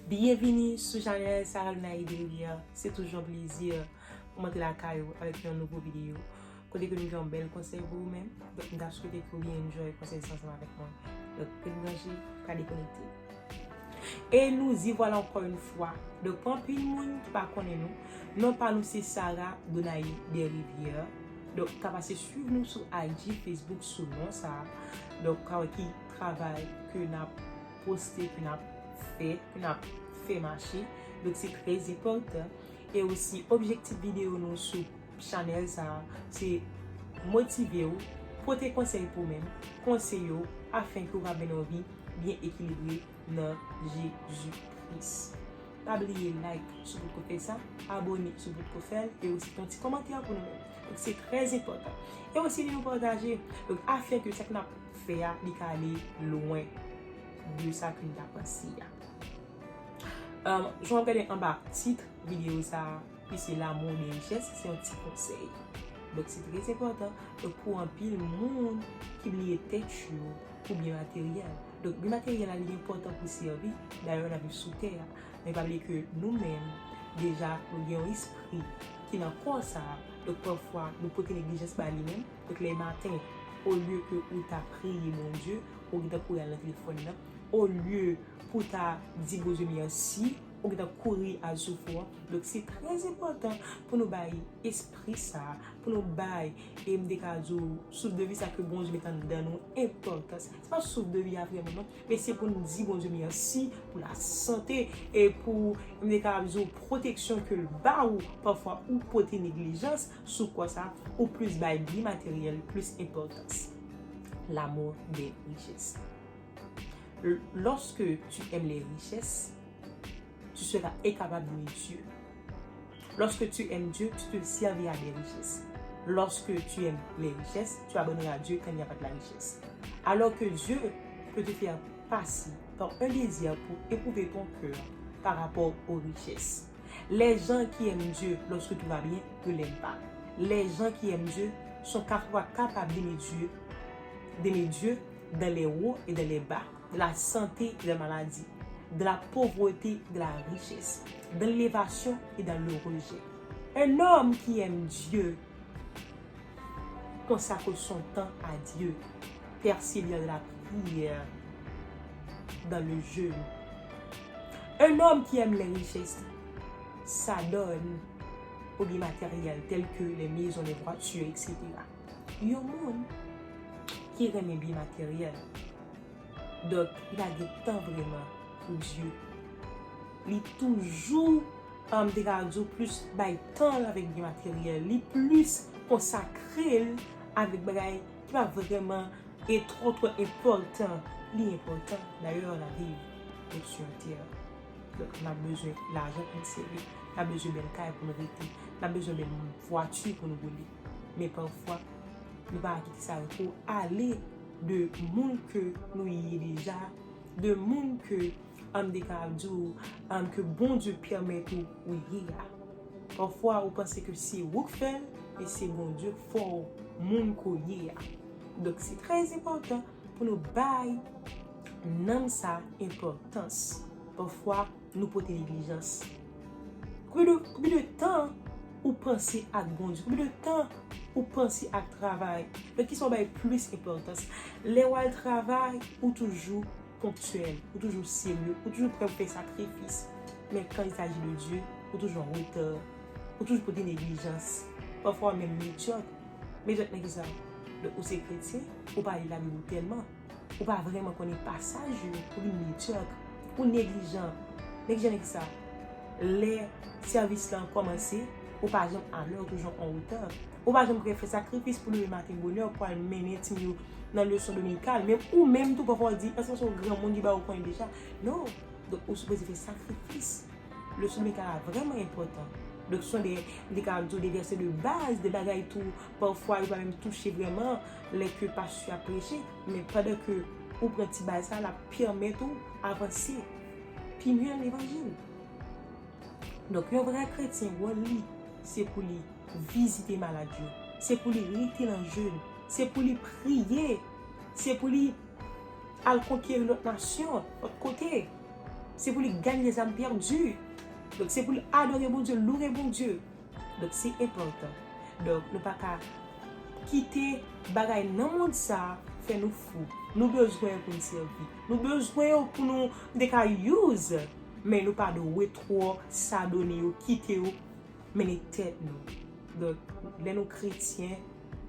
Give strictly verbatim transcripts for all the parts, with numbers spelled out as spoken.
Byenvini sou chanèl Sarah Lunaïde Rivière. Se toujou yon plezi pou m antre lakay ou avèk yon nouvo videyo. Kote ke nou gen yon bèl konsèy pou ou menm. Donk, m ta swete ke w byen enjoy konsèy sa ansanm avèk mwen. Donk, ret branche, pa dekonekte. E nou di vwala ankò yon fwa. Donk, pou anpil moun ki pa konnen nou, non pa nou se Sarah Donaïde Rivière. Donk, ka pase swiv nou sou I G, Facebook sou non sa. Donk, ka wè ki travay ke n ap poste, ke n ap fè, ke n ap fè mache. Donk, se trè enpòtan. E osi, objektif videyo nou sou chanèl sa a, se motive w, pote konsèy pou ou menm, konseye w, afenke w ka mennen yon vi byen ekilibre nan Jezi Kris. Pa bliye like si w potko fè sa, abòne si w potko fè l, e osi fè yon ti kòmantè pou nou menm. Donk, se trè enpòtan. E osi, ede nou pataje. Donk, afenke sa ke n ap fè a, li ka ale lwen de sa ke n ta panse a. Um, jan w ap gade anba tit videyo sa a, ki se L'amour des richesses, se yon ti konsèy. Donk, se trè enpòtan. Donk, pou anpil moun ki bliye tèt yo pou byen materyèl. Donk, byen materyèl la, li enpòtan pou sèvi. Dayè, n ap viv sou tè a. Men pa bliye ke nou menm, deja, nou gen yon espri ki nan kò sa a. Donk, pafwa, nou pote neglijans ba li menm. Donk, lè maten, olye ke ou ta priye Bondye, ou gentan kouri al nan telefòn nan. Olye pou ta di Bondye mèsi, ou gentan kouri al sou fon an. Donk, se trè enpòtan pou nou bay espri sa, pou nou bay, e m te ka di w, souf de vi sa ke Bondye met anndan nou, enpòtans. Se pa souf de vi a vrèman, non, men se pou n di Bondye mèsi pou lasante e pou, m te ka di w, pwoteksyon ke l ba ou. Pafwa, ou pote neglijans sou kò sa, ou plis bay byen materyèl plis enpòtans. L'amour des richesses. L-, lorsque tu aimes les richesses, tu seras incapable d'aimer Dieu. Lorsque tu aimes Dieu, tu te serviras des richesses. Lorsque tu aimes les richesses, tu abandonneras Dieu quand il n'y a pas de la richesse. Alors que Dieu peut te faire passer par un désir pour éprouver ton cœur par rapport aux richesses. Les gens qui aiment Dieu lorsque tout va bien ne l'aiment pas. Les gens qui aiment Dieu sont parfois capables d'aimer Dieu, d'aimer Dieu dans les hauts et dans les bas, dans la santé et dans la maladie, dans la pauvreté et dans la richesse, dans l'élévation et dans le rejet. Un homme qui aime Dieu consacre son temps à Dieu, persévère dans la prière, dans le jeûne. Un homme qui aime les richesses s'adonne aux biens matériels tels que les maisons, les voitures, et cetera. Yon moun ki renmen byen materyèl, donk, li pa gen tan vrèman pou Dye. Li toujou, um, m te ka di w, plis bay tan l avèk byen materyèl. Li plis konsakre l avèk bagay ki pa vrèman e twò, twò enpòtan. Li enpòtan. Dayè, n ap viv sou yon tè. Donk, n ap bezwen lajan pou n sèvi. N ap bezwen bèl kay pou n rete. N ap bezwen bèl vwati pou n woule. Men pafwa, nou pa kite sa yo ale de moun ke nou ye deja, de moun ke, um, m te ka di w, um, ke Bondye pèmèt ou, ou ye a. Pafwa, ou panse ke se ou k fè l, men se Bondye k fè w moun ke w ye a. Donk, se trè enpòtan pou nou bay nanm sa enpòtans. Pafwa, nou pote neglijans. Konbyen de, konbyen de tan ou panse ak Bondye? Konbyen de tan ou panse ak travay? Nan kisa ou bay plis enpòtans? Lè w al travay, ou toujou ponktyèl, ou toujou serye, ou toujou prè pou fè sakrifis. Men quand il s'agit de Dieu, ou toujou an reta, ou toujou pote neglijans. Pafwa, menm medyòk. Medyòk nan kisa? Donk, ou se kretyen, ou pa li Labib ou tèlman. Ou pa vrèman konnen pasaj yo, ou vin medyòk, ou neglijan. Neglijan nan kisa? Lè sèvis lan kòmanse, ou pa janm alè, ou toujou an reta. Ou pa janm prè fè sakrifis pou leve maten bonè, pou al mennen timoun yo nan leson dominikal. Menm ou menm tou, pafwa w di, an, se paske w granmoun ki ba ou konnen deja. Non. Donk, ou sipoze fè sakrifis. Leson dominikal la vrèman enpòtan. Donk, se yon de, m te ka di w, de vèsè de baz, de bagay tou, pafwa, yo pa menm touche vrèman, lè ke pastè ap preche, men pandan ke ou pran ti baz sa, l ap pèmèt ou avanse pi lwen nan levanjil. Donk, yon vrè kretyen, wòl li, se pou li vizite malad yo, se pou li rete nan jèn, se pou li priye, se pou li al konkeri lòt nasyon, lòt kote. Se pou li gagne les âmes perdues. Donk, se pou li adore Bondye, loure Bondye. Donk, se enpòtan. Donk, nou pa ka kite bagay nan mond sa a fè nou fou. Nou bezwen yo pou n sèvi. Nou bezwen yo pou nou, nou te ka use. Men nou pa dwe twò sadone yo, kite yo mennen tèt nou. Donk, lè nou kretyen,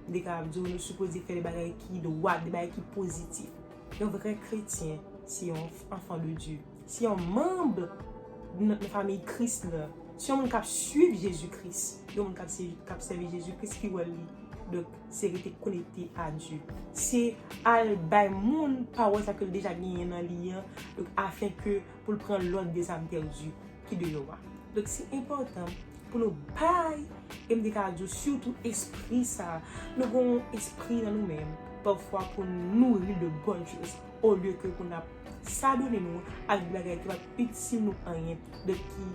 m te ka ap di w, nou sipoze fè de bagay ki dwat, de bagay ki pozitif. Yon vrè kretyen, se yon enfant de Dieu. Se yon manm nan, nan fanmi Kris la. Se yon moun k ap swiv Jezi Kris. Yon moun k ap sèvi, k ap sèvi Jezi Kris ki wè li. Donk, se rete konekte a Dye. Se al bay moun pawòl sa ke l deja genyen nan li an. Donk, afin ke pou l pran lòt des âmes perdues ki deyò a. Donk, se enpòtan pou nou bay, e m te ka di w, sitou espri sa a. Nou gen yon espri nan nou menm, pafwa pou n nouri de bonnes choses, olye ke pou n ap sadone nou ak de bagay ki p ap itil nou anyen, donk ki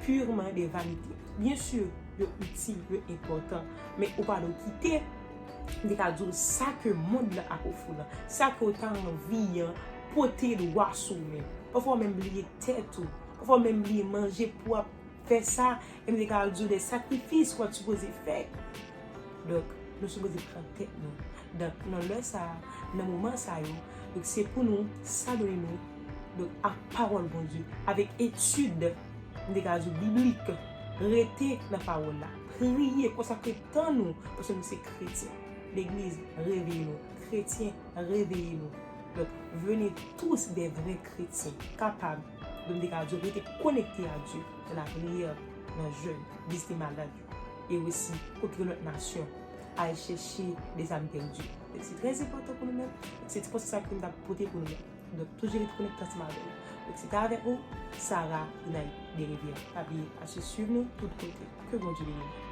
purement de vanité. Byen si, yo itil, yo enpòtan, men ou pa dwe kite, m te ka di w, sa ke mond lan ap ofri w lan, sa ke w ta anvi an, pote l wa sou ou menm. Pafwa w menm bliye tèt ou. Pafwa w menm bliye manje pou w ap fè sa, e m te ka di w de sakrifis w ap sipoze fè. Donk, nou sipoze pran tèt nou. Donk, nan lè sa a, nan moman sa yo, donk, se pou nou sadone nou, donk, ak pawòl Bondye, avèk etid, m te ka di w, biblik. Rete nan pawòl la. Priye, konsakre tan nou, paske nou se kretyen. Legliz, reveye nou. Kretyen, reveye nou. Donk, venez tous des vrais chrétiens, kapab, donk, m te ka di w, rete konekte a Dye, nan lapriyè, nan jèn, vizite malad yo, e osi kontre lòt nasyon, al chèche des âmes perdues. Donk, se trè enpòtan pou nou menm. Donk, se ti konsèy sa ke m t ap pote pou nou menm. Donk, toujou rete konekte ansanm avè nou. Donk, se te avèk ou, Sarah Renaï Derivière. Pa bliye, pase swiv nou tout kote. Ke Bondye beni nou.